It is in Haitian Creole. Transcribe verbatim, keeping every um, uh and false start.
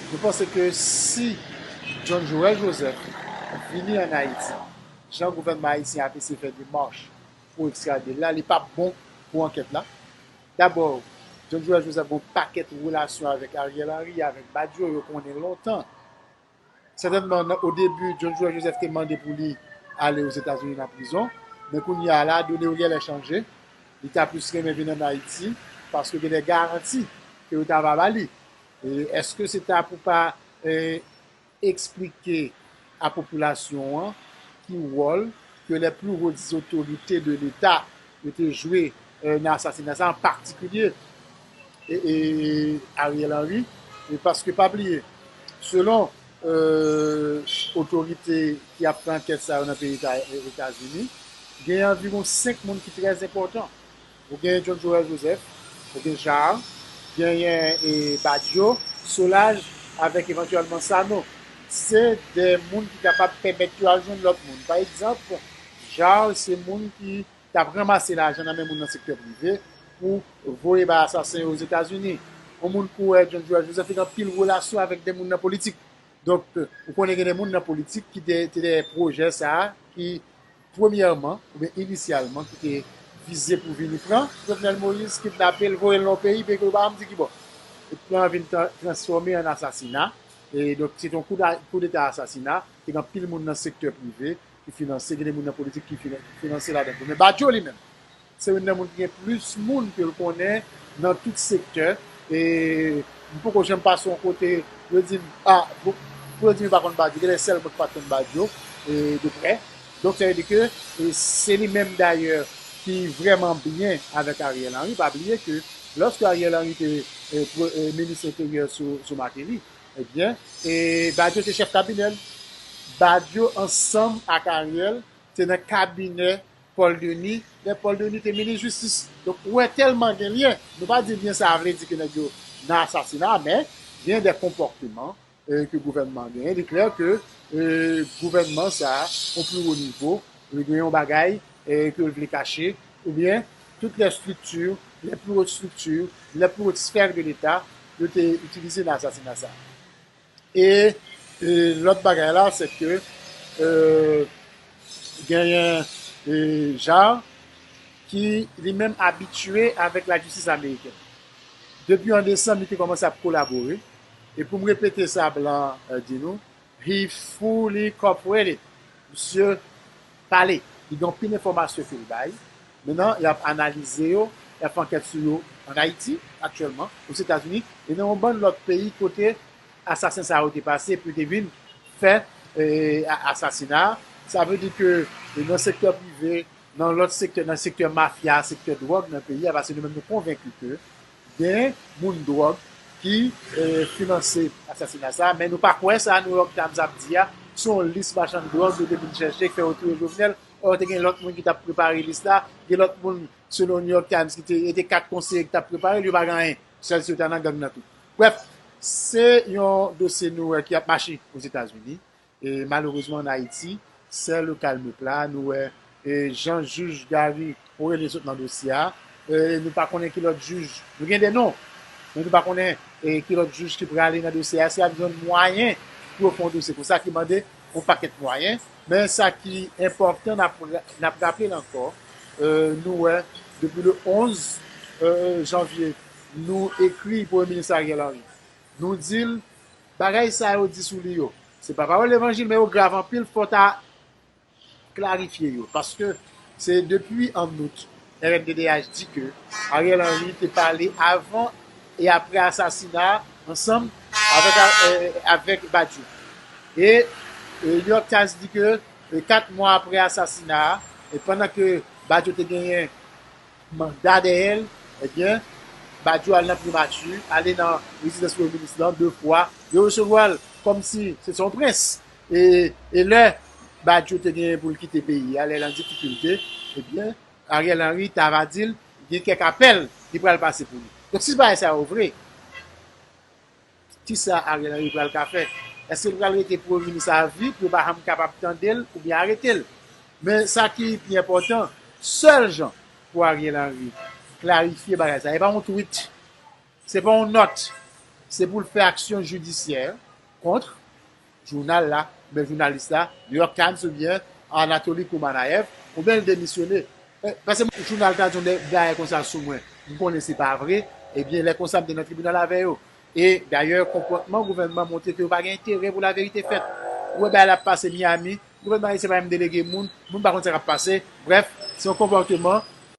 Mwen panse ke si John Joël Joseph vini ann Ayiti, jan gouvènman ayisyen ap eseye fè demach pou ekstrade l la, li p ap bon pou ankèt la. Dabò, John Joël Joseph gen yon pakèt relasyon avèk Ariel Henry, avèk Badio, yo konnen lontan. Sètènman, nan, o debi, John Joël Joseph te mande pou li ale Ozetazini nan prizon, men kounye a la, done yo genlè chanje. Li ta plis renmen vin ann Ayiti, paske gen de garanti ke yo ta va ba li. E èske se ta pou pa, eh, eksplike a popilasyon an ki wòl ke les plus hautes autorités de l'État yo te jwe, eh, nan asasina sa, an patikilye, e, e Ariel Henry, e paske pa bliye, selon, eh, otorite ki ap fè ankèt sa yo nan peyi Eta-, Etazini, gen anviwon senk moun ki trè enpòtan. Ou gen John Joël Joseph, ou gen Jar, genyen, e, Badio, Solages, avèk evantyèlman Sanon. Se de moun ki kapab pèmèt yo al jwenn lòt moun. Pa egzanp, Jar se moun ki t ap ranmase lajan nan men moun nan sektè prive pou voye bay asasen yo Ozetazini. Yon moun kou, e, John Joël Joseph te gen anpil relasyon avèk de moun nan politik. Donk, ou konnen gen de moun nan politik ki te, te dèyè pwojè sa a, ki premyèman, oubyen inisyalman, ki te vize pou vini pran Jovenel Moïse, kidnape l, voye l nan yon peyi, peyi ke yo pa janm di ki bò. Epi plan an vin tra-, transfòme an asasina. E donk, se te yon kou da-, koudeta asasina. Te gen anpil moun nan sektè prive ki finanse, gen de moun nan politik ki finan-, finanse ladan tou. Men Badio li menm, se youn nan moun ki gen plis moun ke l konnen nan tout sektè. E m poko janm pase yon kote pou yo di m, a, pou, pou yo di m yo pa konn Badio. Gen de sèl mwen ki pa t konn Badio, e, de prè. Donk, sa vle di ke, e, se li menm dayè ki vrèman byen avèk Ariel Henry. Pa bliye ke lòske Ariel Henry te, e, pre-, e, minis enteryè sou, sou Martelly, ebyen, e, Badio te chèf kabinè l. Badio ansanm ak Ariel te nan kabinè Paul Denis, lè Paul Denis te minis jistis. Donk, ou wè tèlman gen lyen. Nou pa di lyen sa a vle di ke nèg yo nan asasina, men gen de konpòteman, e, ke gouvènman an genyen. Li klè ke, e, gouvènman sa a, o pli wo nivo, li gen yon bagay, e, ke l vle kache, oubyen tout les structures, les plus hautes structures, les plus hautes sphères de l'État, yo te itilize nan asasina sa a. E, e, lòt bagay la, se ke, e, genyen, e, Jar ki li menm abitye avèk lajistis amerikèn. Depi an desanm, li te kòmanse ap kolabore. E pou m repete sa blan, e, di nou, he fully cooperated. Misye pale. Li gen anpil enfòmasyon ke l bay. Mentnan, y ap analize yo, y ap fè ankèt sou yo ann Ayiti, aktyèlman, Ozetazini, e nan yon bann lòt peyi kote asasen sa yo te pase, epi yo te vin fè, e, a-, asasina a. Sa vle di ke, e, nan sektè prive, nan lòt sektè, nan sektè mafya, sektè dwòg nan peyi a, paske nou menm nou konvenki ke gen moun dwòg ki, e, finanse asasina sa, men nou pa kwè sa New York Times ap di a, se yon lis machann dwòg yo te vin chèche, fè yo touye Jovenel, ò, te gen lòt moun ki t ap prepare lis la, gen lòt moun, selon New York Times, ki te, e te kat konseye ki t ap prepare l, yo pa gen anyen, sèl si yo ta nan gang nan tou. Brèf, se yon dosye nou wè ki ap mache Ozetazini. E malerezman, ann Ayiti, c'est le calme plat. Nou wè, e, jan jij Garry Orélien sot nan dosye a. E, nou pa konnen ki lòt jij. Nou gen de non, men nou pa konnen, e, ki lòt jij ki prale nan dosye a. Si y ap jwenn mwayen pou yo fè yon dosye konsa ki mande yon pakèt mwayen. Men sa ki enpòtan, n ap, n ap raple l ankò, e, nou wè, depi le onz, e, janvye, nou ekri Premye Minis Ariel Henry. Nou di l, bagay sa yo di sou li yo, se pa pawòl levanjil, men yo grav anpil, fò w ta klarifye yo. Paske se depi an out, R N D D H di ke Ariel Henry te pale avan e apre asasina a ansanm avèk, eh, avèk Badio. E, eh, New York Times di ke, eh, kat mwa apre asasina a, e pandan ke Badio te genyen manda dèyè l, ebyen, Badio al nan Primati, ale nan rezidans Premye Minis lan de fwa. Yo resevwa l kòmsi se te yon prens. E, e lè Badio te genyen pou l kite peyi a, lè l an difikilte, ebyen, Ariel Henry ta va di l gen kèk apèl li pral pase pou li. Donk, si bagay sa yo vre, kisa Ariel Henry pral ka fè? Èske l pral rete premye minis a vi pou yo pa janm kapab tande l oubyen arete l? Men sa ki pi enpòtan, sèl jan pou Ariel Henry klarifye bagay sa, e pa yon tweet, se pa yon nòt, se pou l fè aksyon jidisyè kont jounal la, oubyen jounalis la, New York Times oubyen Anatoly Kumanayev, oubyen l demisyone. Eh, paske jounal ta di yon bagay konsa sou mwen, m konnen se pa vre, ebyen, lè konsa m te nan tribinal avè yo. E dayè, konpòtman gouvènman montre ke yo pa gen enterè pou laverite fèt. Ou wè bagay la ap pase Miami, gouvènman ayisyen pa menm delege moun, moun pa konn sa k ap pase. Brèf, se yon konpòtman